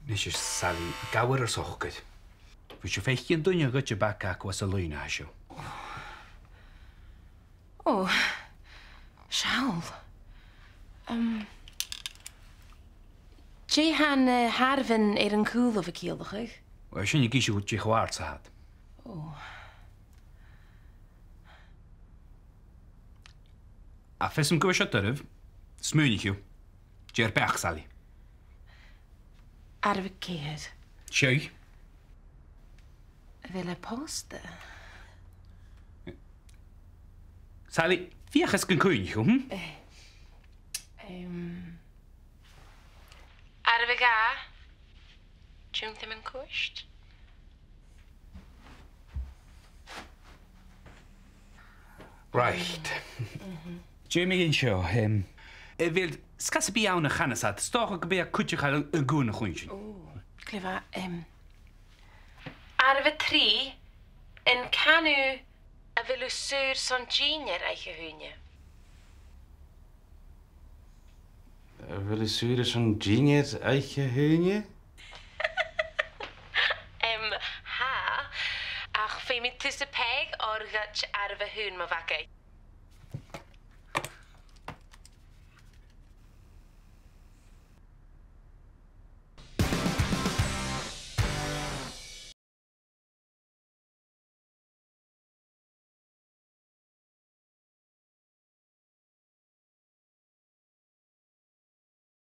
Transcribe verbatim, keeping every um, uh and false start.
Nise, Sally, gabh air ur socair. Bidh sibh a' faicinn duine a ghoid am baga agaibh san latha seo. Ò, seall. Um, dè tha na h-àireamhan air an cùlaibh a' ciallachadh? Uill, sin ag innse dhut dè cho àrd 's a tha iad. Ò. Ach feasgar gu bheil seo doirbh, smaoinich thu. Dè ur beachd, Sally? Àireamh a ceithir. Seadh. A bheil e pòsta? Sally, feuch is gun cuimhnich thu, hm? Eh, em, àireamh a dhà. Tionndaidh mi an cuairt. Right. Dè mu dheidhinn seo, em, a bheil sgath sam bith ann a chanas iad, 's dòcha gum bi e cuideachail an, an cùis a chluinntinn. Ò, glè mhath, em, àireamh a trì, an can thu a bheil thu saor son dìnnear oidhche Haoine? A bheil thu saor son dìnnear oidhche Haoine? Em, tha, ach feumaidh tusa pàigheadh air ghoid àireamh a h-aon, mo bheachd-sa.